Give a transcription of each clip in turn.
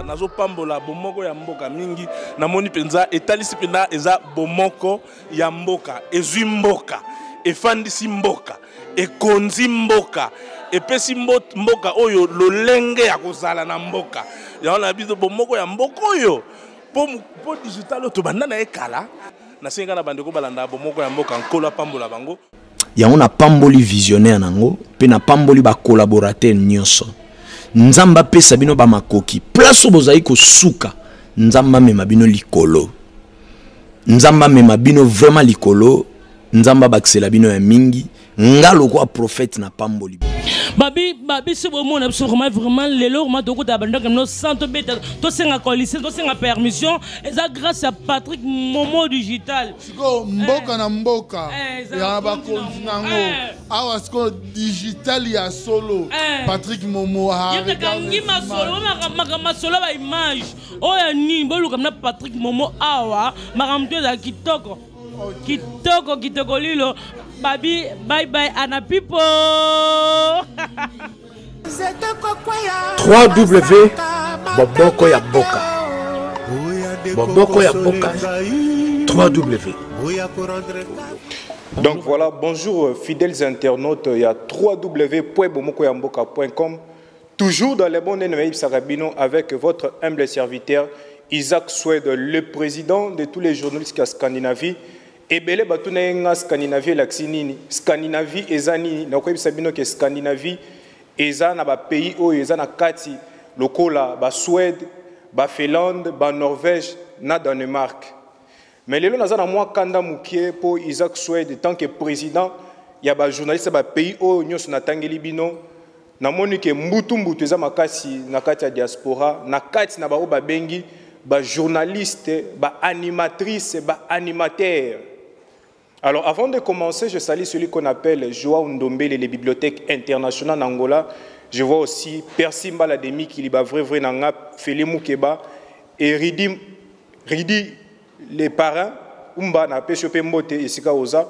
mboka, nazopambola bomoko ya mboka mingi. Namoni mpenza etalisi mpenza eza bomoko ya mboka, ezwi mboka, efandisi mboka, ekonzi mboka, epesi mboka oyo lolenge ya kozala na mboka. Yango na biso bomoko ya mboka oyo mpo digital oyo tobanda na ye kala. Nasengi kaka na bandeko balanda bomoko ya mboka, Nkolo apambola bango. Yango napamboli visionnaire nango mpe napamboli ba collaborateur nyonso. Nzambe apesa bino ba makoki. Place oyo bozali kosuka, Nzambe amema bino likolo. Nzambe amema bino vraiment likolo. Nzambe abakisela bino ya mingi. Nga lokola prophète napamboli bino. Babi, babi, si bomona biso vraiment, vraiment lelo vraiment tokota bandako no sans tobeta, tosenga coalition, tosenga permission, eza grâce à Patrick Momo Digital. Sikoyo mboka na mboka ya bakonzi nango awa sikoyo digital ya solo. Patrick Momo akangi masolo, makambo masolo ba image oyo ya nini boluka na Patrick Momo awa, makambo to ezala kitoko. Kitoko, kitoko lilo. Babi, bye bye Anna Pipo. 3W Boboko ya Boka. Boboko ya Boka. 3W. Donc voilà, bonjour fidèles internautes, il y a www.bomokoyamboka.com. Toujours dans les bonnes nouvelles Sarabino avec votre humble serviteur Isaac Swede, le président de tous les journalistes de Scandinavie. Ebele batuna ye nga Scandinavie elakisi nini? Scandinavie eza nini? Nakoyebisa bino ke Scandinavie eza na ba pays oyo eza na kati lokola ba Suède, ba Finlande, ba Norvège na Danemark. Mais lelo naza na mwa kanda mokie po Isaac Swede tant que président ya ba journaliste ya ba pays oyo nyonso natangeli bino, namoni ke mbutu mbutu eza makasi na kati ya diaspora, na kati na ba oyo babengi ba journaliste, ba animatrice, ba animateur. Alors avant de commencer, je salue celui qu'on appelle Joao Ndombele, les bibliothèques internationales en Angola. Je vois aussi Percy Mbala Demi Kiliba, vrai vrai nanga, Félix Moukeba et Ridi, Ridi les parrains, Umba na pesio pe mbote esika oza.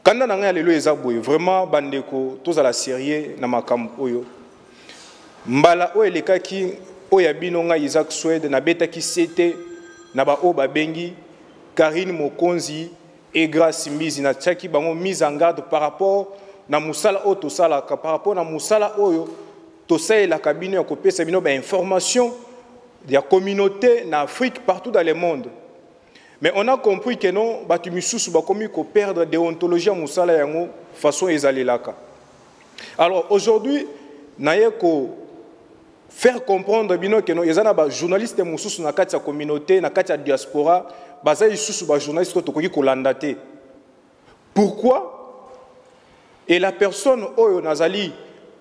Kanda na ngai lelo eza boye, vraiment bandeko tozala sérieux na makambo oyo. Mbala oyo elekaki oyo ya bino ngai Isaac Swede nabetaki sete na ba oyo babengi Karine Mokonzi et Grace Mbizi, natiaki bango mise en garde par rapport na mosala oyo tosalaka, par rapport na mosala oyo tosalelaka bino ya kopesa bino ba information ya communauté na Afrique partout dans le monde. Mais on a compris que non, batu misusu bakomi ko perdre déontologie ya mosala yango façon ezalelaka. Alors aujourd'hui, naye ko faire comprendre bino que non, eza na ba journaliste mosusu na kati ya communauté, na kati ya diaspora, baza lisusu ba journaliste oyo tokoki kolanda te. Pourquoi? Et la personne oyo nazali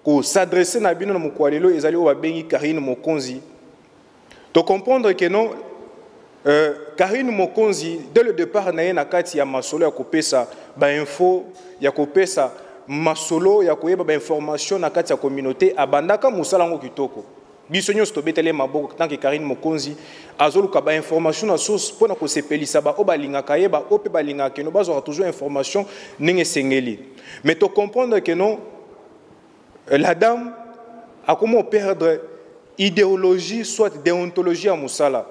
ko s'adresser na bino na mokolo ya lelo ezali oyo babengi Karine Mokonzi. To comprendre que non, Karine Mokonzi dès le départ na ye na kati ya masolo ya kopesa ba info, ya kopesa masolo ya koyeba ba information na kati ya communauté, abandaka mosala yango kitoko. Biso nyonso tobeteli ye maboko tant que Karine Mokonzi azoluka ba information na source mpona kosepelisa ba oyo balingaka ye, ba oyo mpe balingaka que non bazwaka toujours information ndenge esengeli. Mais to comprendre que non, la dame akomi perdre idéologie soit déontologie ya mosala.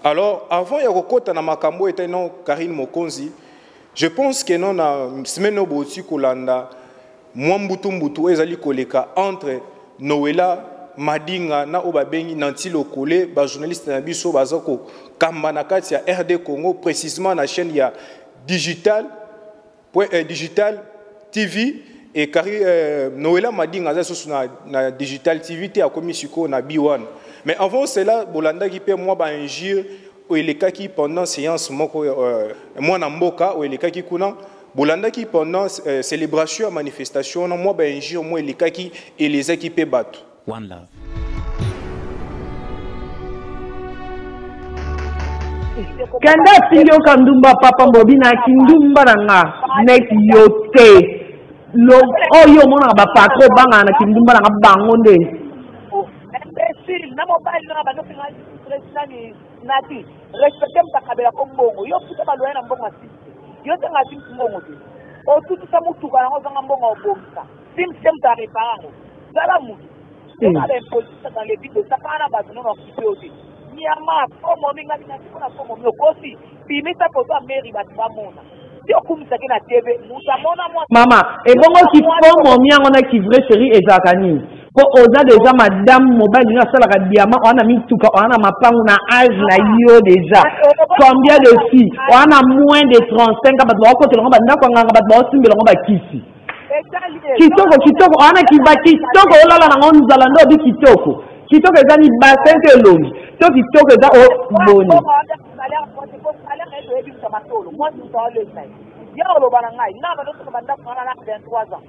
Alors avant ya kokota na makambo etali non Karine Mokonzi, je pense que non na semaine oyo bouti kolanda mwa mbutu mbutu oyo ezali koleka entre Noëlla Madinga na oyo babengi Nancy Lokole, ba journaliste na biso baza kokamba na kati ya RD Congo, précisément na chaîne ya Digital point Digital TV. Et Kari Noëlla Madinga aza susu na Digital TV te, akomi sikoyo na B1. Mais avant cela, bolandaki pe mwa ba injure oyo elekaki pendant séance moko mwana mboka oyo elekaki kuna, bolandaki pendant célébration ya manifestation na mwa ba injure mwa elekaki elezaki pe bato. One love. Kanda afingi yo ka ndumba papa mbobi na kindumba na nga neti yo te. Lo oyo omonaka ba patron obangana na kindumba na nga bango nde. Imbécile, na mobali na bando finga président ni nati respecte mtakabela ko mbongo yo futa ba loyer na mbongo asisi yo tanga asisi mbongo te otutisa mutuka yango ozanga mbongo obongisa sim sem ta réparer yango zala mutu. Oza ba impolitesse dans les vies de sakana na bato nono akipe yo te. Nyama faux momi ngai na siko na faux momi okosi bimisa photo ya Mary bato bamona. Ti okumisaki na TV moto amona mwa Mama, ebongo ki faux momi yango na ki vrai chérie ezalaka nini? Po oza deja madame mobali no asalaka diamant oa na mituka oa na mapangu na age na yo deja combien de filles oa na moins de 35 ans bato baokotela ngo bandako ya nganga bato baosimbela ngo bakisi kitoko kitoko wana kiba kitoko olala nango nzala nde obi kitoko kitoko eza ni bassin to elongi to kitoko eza oboni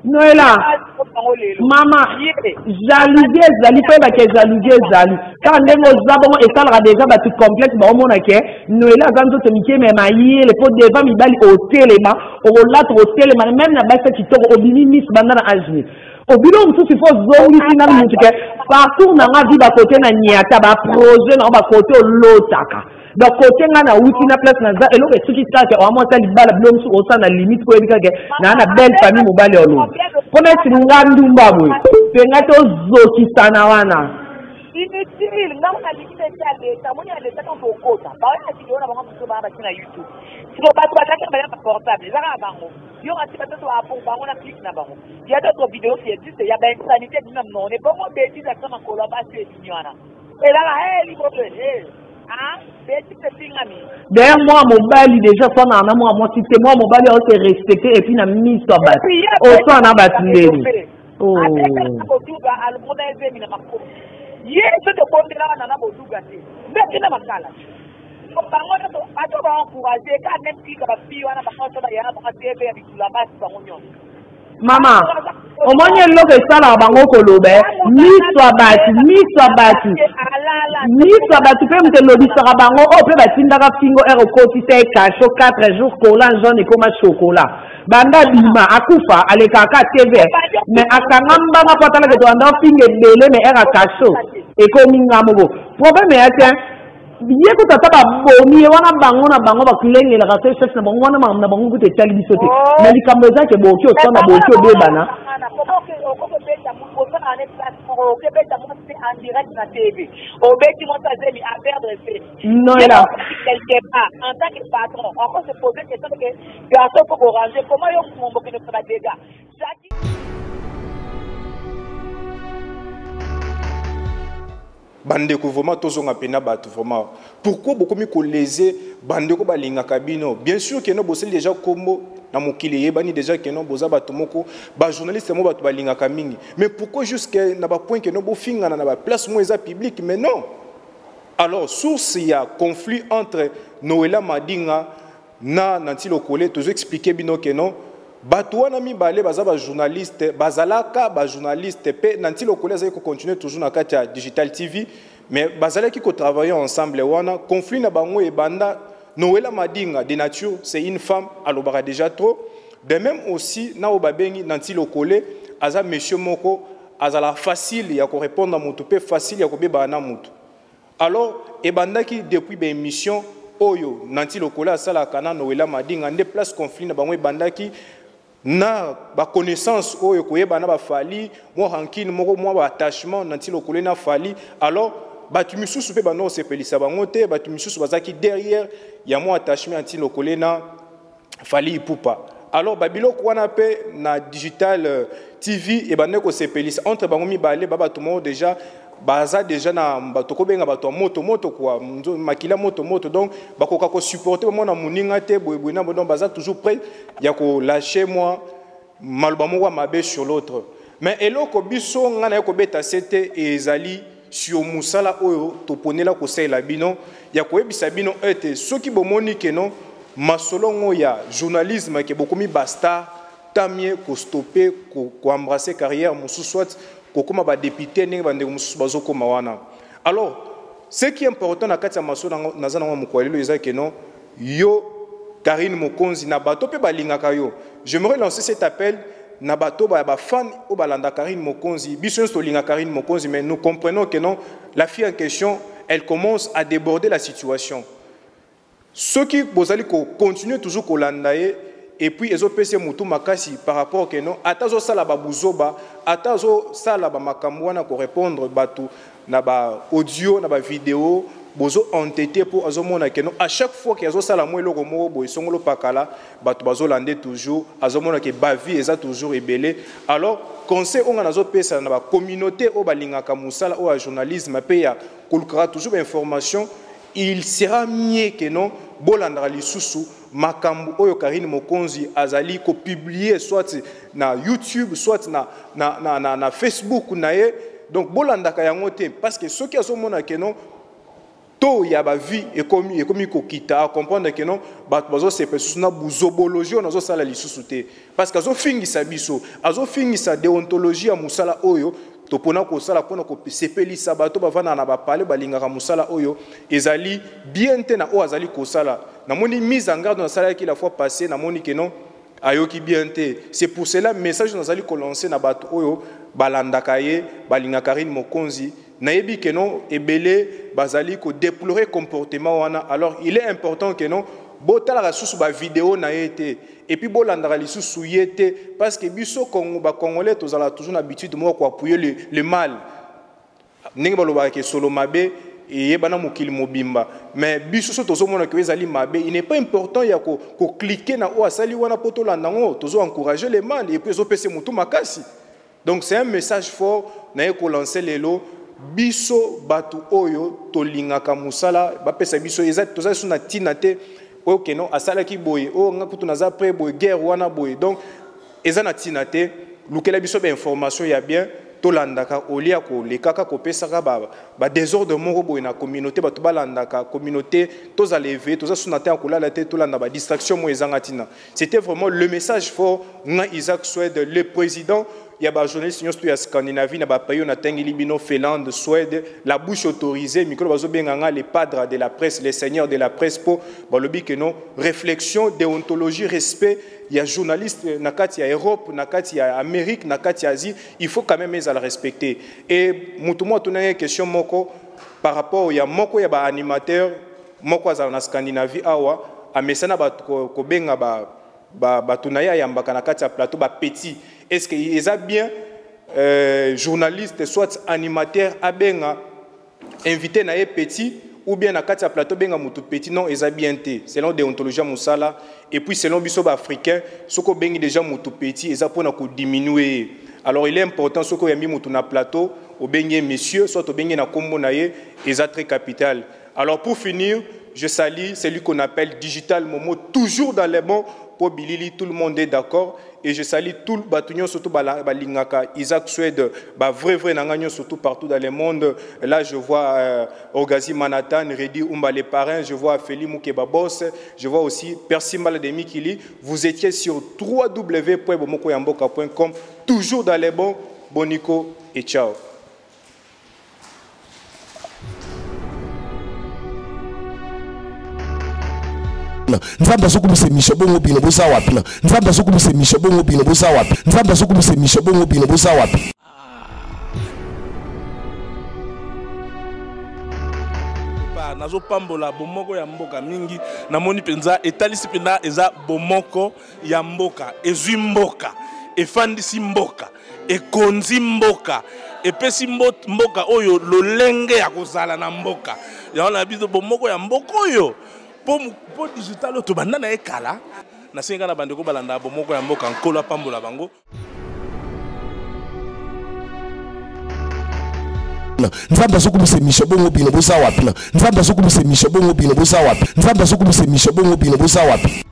noela mama jalousie ezali mpo oyebake jalousie ezali kaka ndenge oza bongo esalaka deja bato complexe baomona ke noela aza nzoto mike me mayele mpo devant mibali otelema okolata okotelema meme na basi ya kitoko obimi miss banda na age nini obilo mosusu ifo ozongisi nanu motu ke parcours na nga vi bakote na niata baprojet na ngo bakote olotaka donc kote nga nauti na place naza eloko esuki kaka ke oa mwasi ya libala bilo mosusu osala na limite po oyebi kaka ke naa na belle famille mobali ya olonga mpo neti nga ndumba boye mpe nga tozokisana wana Inutile, nga mona lingi neti ya leta, moni ya leta tango tokota, ba oya video na bango mosusu bana batie na YouTube. Siko bato bazalaki na baya ba portable, eza kaka bango. Yo kasi bato ba pour bango na clic na bango. Il y a d'autres vidéos qui existent, il y a ba insanité ebimi na monoko ne bongo bêtise akisa makolo ya basi ebimi wana. Elaka eh libobe eh. Ah, bêtise efingami. D'ailleurs mwa mobali déjà swana na mwa mwasi te, mwa mobali ao se respecter et puis na miso ya bato. Oswana bato ndeni. Oh. Abetaka boduga alongona ye zemi na makolo. Ye soki obondelaka nana boduga te. Mbeki na makala. Bango nyonso bato ba encourager ka même kika ba fille wana bango nyonso bayaka bango TV ya bitula basi bango nyonso. Mama, omoni eloko esalaka bango koloba eh? miso ya bato miso ya bato miso ya bato mpe moto elobisaka bango oyo mpe batindaka fingo ere okotisa ye kasho 4 jours cola jaune ekoma chocolat banda abima akufa alekaka ka tv mais akanga mbanga mpo atalaka ete banda ofinga ebele mais ere akasho ekomi nga moko problème ya te ye kutu ata babomi ye wana bango na bango bakulengelaka se chef na bango wana makambo na bango kutu etali biso te oh. mais likambo eza ke bokoki oswana bokoki obebana obeti mwasi azemi aperdre se Noela. Quelque part, en tant que patron, on peut se poser question que garçon faut qu'on ranger. Comment yo mombo que ne dégâts? Jackie Bandeko vraiment tozonga pena bato vraiment. Pourquoi bokomi kolese bandeko balingaka bino? Bien sûr que no bosali déjà kombo na mokili eyebani déjà que no boza bato moko ba journaliste mo bato balingaka mingi. Mais pourquoi jusque na ba point que no bofingana na ba place mo eza public? Mais non. Alors source ya conflit entre Noëlla Madinga na Nancy Lokole tozo expliquer bino que non bato wana mibale baza ba journaliste bazalaka ba journaliste pe Nancy Lokole azali ko continuer toujours na kati ya Digital TV mais bazalaki ko travailler ensemble wana conflit na bango ebanda Noëlla Madinga de nature c'est une femme alobaka déjà trop de même aussi na oyo babengi Nancy Lokole aza monsieur moko azala facile ya ko répondre na mutu pe facile ya kobebana na mutu alors ebandaki depuis ba émission oyo Nancy Lokole asalaka na Noëlla Madinga nde place conflit na bango ebandaki na ba connaissance oyo koyeba na ba Fally mwa rancune moko mwa ba attachement Nancy Lokole na Fally alors bato misusu mpe banda kosepelisa bango te bato misusu bazalaki derrière ya mwa attachement ya Nancy Lokole na Fally Ipupa alors babiloko wana mpe na digital euh, tv ebandaki kosepelisa entre bango mibale ba bato moko déjà baza déjà na bato kobenga bato ya moto moto kua makila moto moto donc bakoka kosupporte bamona moninga te boyeboye na donc baza toujours prêt ya kolâche mwa maloba moko ya mabe sur l'autre mais eloko biso ngai naye kobeta se te ezali sur mosala oyo toponela kosalela bino ya koyebisa bino ete soki bomoni keno masolo ngo ya journalisme ke bokomi ba star tant mieux kostope koembrasse carrière mosusu soit kokoma badepute ndenge bandeko mosusu bazokoma wana. Alors ce qui est important na kati ya masolo naza nango mokolo lelo eza keno yo Karine Mokonzi na bato pe balingaka yo. J'aimerais lancer cet appel na bato ba ba fan o balanda Karine Mokonzi. Biso nyonso tolinga Karine Mokonzi mais nous comprenons que non, la fille en question, elle commence à déborder la situation. Soki bozali ko continuer toujours kolanda ye, Et puis ezopesa ye motu makasi par rapport ke non, ata azosala babuzoba, ata azosala bamakambo wana, korépondre bato na baaudio, na bavideo, bozo entêté mpo azomona ke non, à chaque fois ke azosala mwa eloko moko boye songolo pakala, bato bazolande toujours, azomona ke bavues eza toujours ebele. Alors conseil oyo nga nazopesa na bacommunauté oyo balingaka mosala oyo ya journalisme mpe ya kolukaka toujours bainformation, il sera mieux que non, bolandaka lisusu makambo oyo Karine Mokonzi azali kopublier, soit na YouTube, soit na Facebook na ye. Donc bolandaka yango te, parce que soki azomona ke non, to ya bavues ekomi kokita, acomprendre ke non, bato bazosepa lisusu na buzobologie oyo nazosala lisusu te, parce que azofingisa biso, azofingisa déontologie ya mosala oyo topona kosala mpona kosepelisa bato bavandaka na bapale, balingaka mosala oyo. Ezali bien te na oyo azali kosala. Namoni mise en garde nasalaki la fois passée, namoni ke non, ayoki bien te. C'est pour cela message nazali kolancer na bato oyo balandaka ye, balingaka Karine Mokonzi. Nayebi ke non, ebele bazali kodéplorer comportement wana. Alors il est important ke non, botalaka susu bavideo na ye te, et puis bolandaka lisusu ye te, parce que biso Congo, bacongolais, tozalaka toujours na habitude moko koappuyer le mal. Ndenge balobaka ke solo mabe eyebana mokili mobimba, mais biso so tozomona ke ezali mabe, il n'est pas important ya kocliquer na oyo asali wana mpo tolanda yango. Tozo encourager le mal et puis ezopesa motu makasi. Donc c'est un message fort naye kolancer lelo. Biso bato oyo tolingaka mosala bapesa biso, eza toza so na ntina te oyo keno asalaki boye, oyo nga kutu naza prêt boye, guerre wana boye. Donc eza na ntina te. Lukela biso bainformation ya bien, tolandaka, olia kolekaka kopesaka badésordre moko boye na communauté. Bato balandaka communauté, tozala éveillé, toza so na te ya kolala te, tolanda badistraction moko ezanga ntina. C'était vraiment le message fort. Nga Isaac Swede, le président ya bajournaliste nyonso ya Scandinavie, na bapays oyo natangeli bino, Finlande, Suède, la bouche autorisée, mikolo bazobenga nga les padres de la presse, les seigneurs de la presse, mpo balobi ke non, réflexion, déontologie, respect ya journaliste na kati ya Europe, na kati ya Amérique, na kati ya Asie, il faut quand même ezala respecter. Et motu moko atunaki question moko par rapport ya moko ya baanimateur moko azala na Scandinavie awa, amesana bato kobenga bato na ye ayambaka na kati ya plateau bapetit. Est ce que eza bien journaliste soit animateur abenga invité na ye petit, ou bien na kati ya plateau benga motu petit? Non, eza bien te selon déontologie ya mosala. Et puis selon biso baafricain, soki obengi déjà motu petit, eza mpona kodiminue ye. Alors il est important, soki oyambi motu na plateau, obengi ye monsieur, soit obengi na nkombo na ye, eza très capital. Alors pour finir, je salue celui qu'on appelle Digital Momo, toujours dans les bons pour bilili, tout le monde est d'accord. Et je salue tout le bato surtout balingaka Isaac Suède, ba vrai vrai nanga, surtout partout dans le monde. Là je vois Orgazi Manhattan, Redi Umba les parrains, je vois Feli Moukeba Boss, je vois aussi Percy Mbala de Mikili. Vous étiez sur www.bomokoyamboka.com, toujours dans les bons. Bonico et ciao. Nzambe azokumisa émission bongo, bino boza wapi? Na Nzambe azokumisa émission bongo, bino boza wapi? Nzambe azokumisa émission bongo, bino boza wapi? Nazopambola bomoko ya mboka mingi. Namoni mpenza etalisi mpenza eza bomoko ya mboka, ezwi mboka, efandisi mboka, ekonzi mboka, epesi mboka oyo lolenge ya kozala na mboka yango na biso, bomoko ya mboka oyo mpo digital oyo tobanda na ye kala. Nasengi kaka na bandeko balanda bomoko ya mboka, Nkolo apambola bango. Nzambe azokumisa émission bongo, bino boza wapi? Na Nzambe azokumisa émission bongo, bino boza wapi? Nzambe azokumisa émission bongo, bino boza wapi?